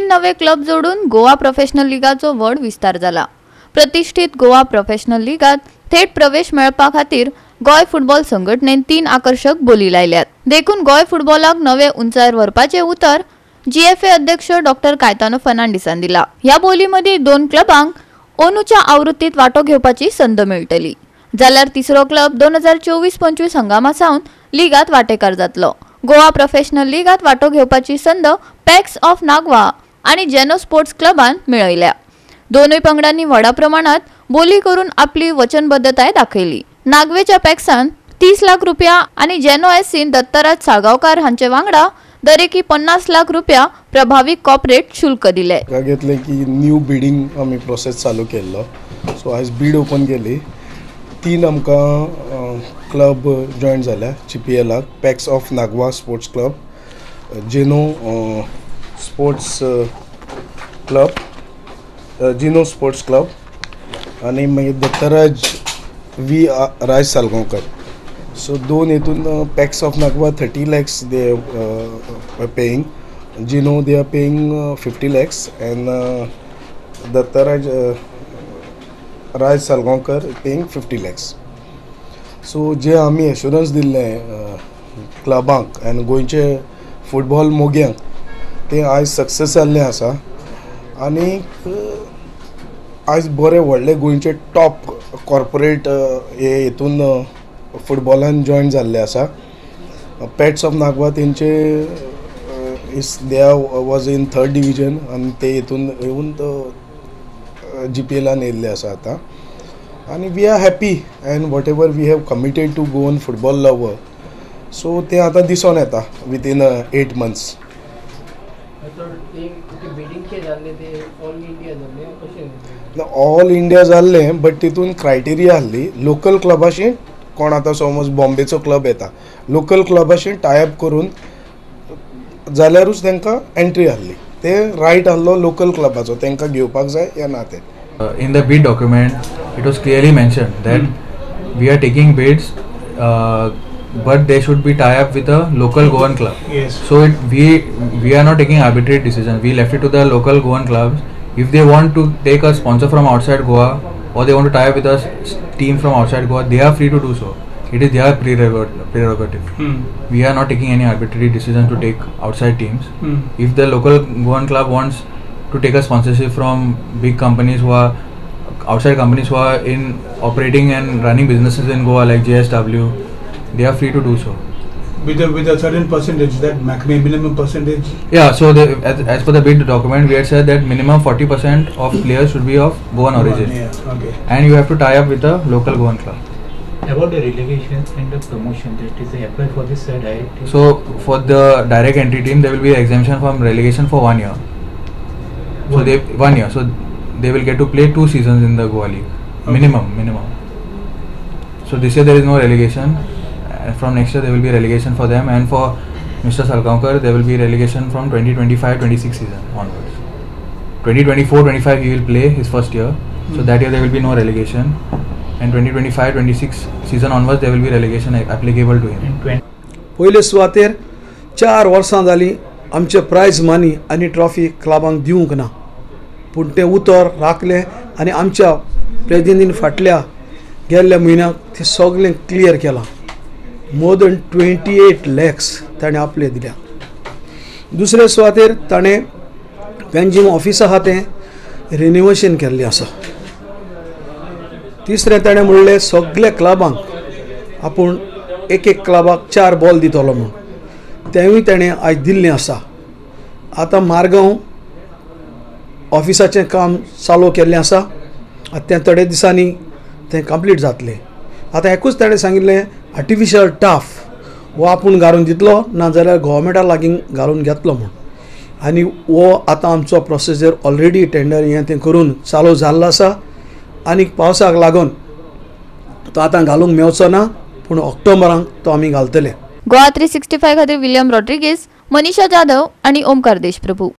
3 नवे क्लब जोडून गोवा प्रोफेशनल लिगाचो व्हड विस्तार जाला. प्रतिष्ठित गोवा प्रोफेशनल लिगात थेट प्रवेश मेळपा खातीर गोंय फुटबॉल संघटनेन 3 आकर्षक बोली लायल्यात. देखून गोंय फुटबॉलाक नवे उंचायेर व्हरपाचें उतर जीएफए अध्यक्ष डॉक्टर कायतानो फर्नांडिसान दिला. ह्या बोलीमदीं 2 क्लबांक ओनूच्या आवृत्तीत वांटो घेवपाची संद मेळटली, जाल्यार तिसरो क्लब 2024-25 हंगामा सावन लिगात वांटेकार जातलो. गोवा प्रोफेशनल लिगात वांटो घेवपाची संद पॅक्स ऑफ नागवा आनी जेनो स्पोर्ट्स क्लबान मेळयल्या. दोनूय पंगडांनी व्हडा प्रमाणात बोली करून आपली वचनबद्धताय दाखयली. नागवेच्या पॅक्सान 30 लाख रुपया आनी जेनो एसीन दत्तराज साळगांवकार हांचे वांगडा दरेकी 50 लाख रुपया प्रभावी कॉर्पोरेट शुल्क दिले. घेतले की न्यू बिडींग आमी प्रोसेस चालू केल्लो. सो आयज बीड ओपन केली. 3 आमकां क्लब जॉयन जाल्या जीपीएलाक, PACS of Nagwa sports club, Geno sports club, Geno sports club आनी मागीर दत्तराज वी राज सालगांवकर. सो 2 हितून PACS of Nagwa 30 lakhs they paying, Geno they are paying 50 lakhs and Dattaraj Raj Salgaonkar paying 50 lakhs. So जे आमी assurance दिल्लें क्लबांक आनी गोंयचे football मोग्यांक तें आयज success जाल्लें आसा. आनी आयज बरे व्हडले गोंयचे टॉप कॉर्पोरेट हे हितून फुटबॉलान जॉयन जाल्ले आसा. पॅट्स ऑफ नागवा तेंचे is they was in 3rd division आनी ते हितून येवन जीपीएलान येयल्ले आसा आतां. आनी we are happy and whatever we have committed to Goan football lover, so तें आतां दिसोन येता विदीन 8 मंथ्स. ऑल इंडिया जाल्लें, बट तितून क्रायटेरिया आहली लोकल क्लबाशी. कोण आतां समज बॉम्बेचो क्लब येता, लोकल क्लबाशी टायप करून जाल्यारूच तांकां एंट्री आहली. ते रायट आहलो लोकल क्लबाचो, तांकां घेवपाक जाय या ना ते. In the bid document it was clearly mentioned that we are taking bids, but they should be tie up with a local Goan club. Yes. So we are not taking arbitrary decision. We left it to the local Goan clubs. If they want to take a sponsor from outside Goa or they want to tie up with a team from outside Goa, they are free to do so. It is their prerogative. We are not taking any arbitrary decision to take outside teams. If the local Goan club wants to take a sponsorship from big companies who are outside companies who are in operating and running businesses in Goa like JSW, they are free to do so. With a certain percentage, that minimum percentage? Yeah, so they, as per the bid document, we had said that minimum 40% of players should be of Goan origin. Yeah, okay. And you have to tie up with a local Goan club. About the relegation and the promotion, that is apply for this direct team. So for the direct entry team, there will be exemption from relegation for 1 year. So they 1 year. So they will get to play 2 seasons in the Goa League. Okay. Minimum. So this year there is no relegation. From next year there will be relegation for them, and for Mr. Salgaonkar there will be relegation from 2025-26 season onwards. 2024-25 he will play his first year, so that year there will be no relegation, and 2025-26 season onwards there will be relegation applicable to him. पयले सुवातेर 4 वर्सां जालीं आमचे prize money आनी trophy क्लबांक दिवंक ना, पूण तें उतर राखलें आनी आमच्या प्रेजिडेंटीन फाटल्या गेल्ल्या म्हयन्याक तें सगळें क्लियर केलां. मोर देन 28 लॅक्स ताणें आपले दिल्या. दुसरे सुवातेर ताणें पेंजीम ऑफिस आहा तें रिनोवेशन केल्लें आसा. तिसरें ताणें म्हणलें सगल्या क्लबांक आपूण एक एक क्लबाक 4 बॉल दितलो म्हूण, तेंवूय ताणें आयज दिल्लें आसा. आतां मारगांव ऑफिसाचें काम चालू केल्लें आसा, आतां तें थोडे दिसांनी तें कंप्लीट जातलें. आतां एकूच ताणें सांगिल्लें आर्टिफिशियल टाफ हो आपूण घालून दितलो, नाजाल्यार गोवोरमेंटा लागीं घालून घेतलो म्हूण. आनी हो आतां आमचो प्रोसिजर ऑलरेडी टेंडर हें तें करून चालू जाल्लो आसा. आनी पावसाक लागून तो आतां घालूंक मेवचो ना, पूण ऑक्टोबराक तो आमी घालतले. गोवा 365 खातीर विलियम रॉड्रिगेज, मनीषा जाधव आनी ओमकार देशप्रभू.